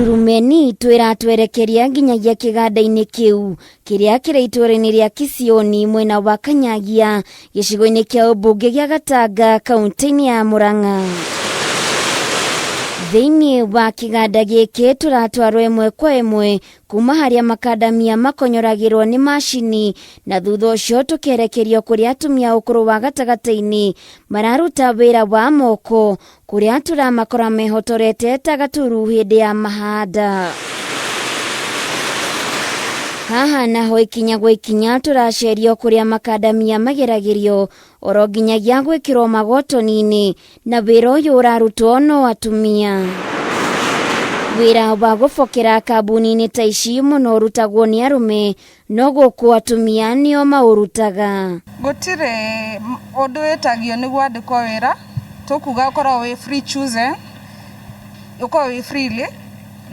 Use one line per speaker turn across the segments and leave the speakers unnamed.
Ndurumeni itũ ĩratwerekeria nginyagia kĩganda-inĩ kĩu kĩrĩa kĩrĩ itũũra-inĩ rĩa Kisioni mwena wa Kanyagia gĩcigo-inĩ kĩa ũmbunge gĩa Gatanga kaunti-inĩ ya Murang'a. Thĩinĩ wa kĩganda gĩkĩ tũratwarwo ĩmwe kwa ĩmwe kuma harĩa makandamia makonyoragĩrwo nĩ macini na thutha ũcio tũkerekerio kũrĩa atumia a ũkũrũ wa gatagatĩ-inĩ mararuta wĩra wa moko kũrĩa tũramakora mehotorete ta gaturu hĩndĩ ya mahanda. Haha naho ikinya gwa ikinya tũracerio kũrĩa makandamia mageragĩrio oro nginyagia gwĩkĩrwo magotoni-inĩ na wĩra ũyũ ũrarutwo no atumia. Wĩra wa gũbokera kambuni-inĩ ta ici mũno ũrutagwo nĩ arũme no gũkũ atumia nĩo maũrutaga.
Gũtirĩ ũndũ wĩtagio nĩguo andĩkwo wĩra, tũkuga ũkoragwo wĩ free chosen, ũkoragwo wĩ freely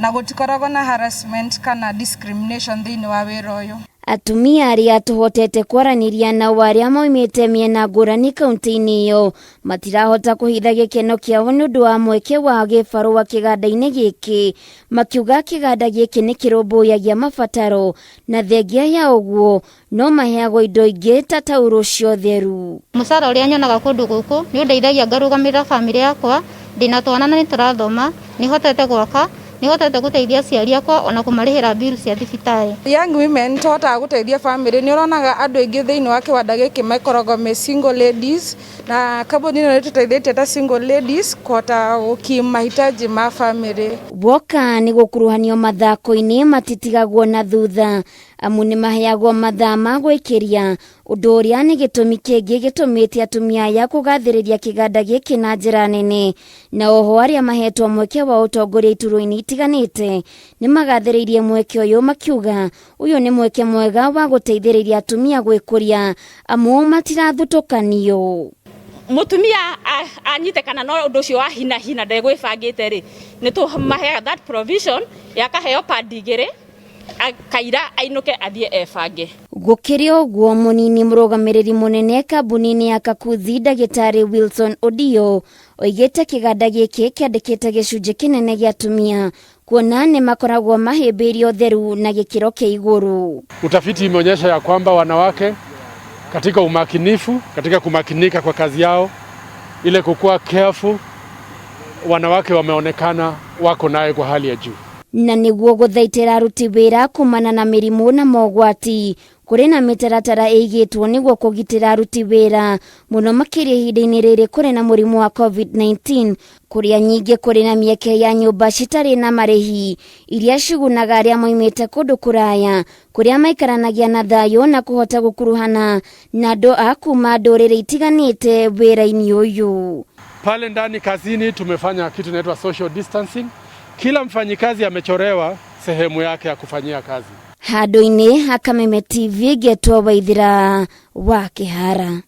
na gũtikoragwo na harassment kana discrimination thĩinĩ wa wĩra ũyũ.
Atumia arĩa tũhotete kwaranĩria nao arĩa maumĩte mĩena ngũrani kaunti-inĩ ĩyo matirahota kũhitha gĩkeno kĩao nĩ ũndũ wa mweke wa gĩbarũa kĩganda-inĩ gĩkĩ, makiuga kĩganda gĩkĩ nĩ kĩrũmbũyagia mabataro na thengia ya ũguo no maheagwo indo ingĩ ta taurũ cia ũtheru.
Mũcara ũrĩa nyonaga kũndũ gũkũ nĩ ũndeithagia ngarũgamĩrĩra bamĩrĩ yakwa, ndĩna twana na nĩ tũrathoma, nĩ hotete gwaka, nĩ hotete gũteithia aciari akwa ona kũmarĩhĩra bill cia thibitarĩ.
Young women tũhotaga gũteithia bamĩrĩ, nĩ ũronaga andũ aingĩ thĩinĩ wa kĩwanda gĩkĩ makoragwo me single ladies na kambuni ĩno nĩ ĩtũteithĩtie ta single ladies kũhota gũkimu mahitaji ma bamĩrĩ.
Woka nĩ gũkuruhanio mathako-inĩ matitigagwo na thutha amu nĩ maheagwo mathaa ma gwĩkĩria ũndũ ũrĩa nĩ gĩtũmi kĩngĩ gĩtũmĩte atumia aya kũgathĩrĩria kĩganda gĩkĩ na njĩra nene na oho arĩa mahetwo mweke wa ũtongoria iturwa-inĩ itiganĩte nĩ magathĩrĩirie mweke ũyũ makiuga ũyũ nĩ mweke mwega wa gũteithĩrĩria atumia gwĩkũria amu matirathutũkanio.
Mutumia anyitĩkana no ũndũ ũcio wa hina hina ndegwĩbangĩte rĩ, nĩ tũmaheaga that provision ya akaheo padi igĩrĩ akaira ainũke athiĩ ebange.
Gũkĩrĩ ũguo mũnini mũrũgamĩrĩri mũnene kambuni-inĩ ya Kakuzi ndagĩtarĩ Wilson Odio oigĩte kĩganda gĩkĩ kĩandĩkĩte gĩcunjĩ kĩnene gĩa atumia kuona nĩ makoragwo mahĩmbĩirie ũtheru na gĩkĩro kĩa igũrũ.
Utafiti imeonyesha ya kwamba wanawake katika umakinifu, katika kumakinika kwa kazi yao, ile kukuwa careful, wanawake wameonekana wako naye kwa hali ya juu.
Na nĩguo gũthaitĩra aruti wĩra kumana na mĩrimũ na mogwati kũrĩ na mĩtaratara ĩigĩtwo nĩguo kũgitĩra aruti wĩra mũno makĩria ihinda-inĩ rĩrĩ kũrĩ na mũrimũ wa COVID-19 kũrĩa nyingĩ kũrĩ na mĩeke ya nyũmba citarĩ na marĩhi iria cigunaga arĩa moimĩte kũndũ kũraya kũrĩa maikaranagia na thayũ na kũhota gũkuruhana na andũ a kuma ndũrĩrĩ itiganĩte wĩra-inĩ ũyũ.
Pale ndani kazini tumefanya kitu inaitwa social distancing. Kila mfanyikazi amechorewa sehemu yake ya kufanyia kazi.
Handũ-inĩ ha Kameme TV ngetwo Waithira wa Kĩhara.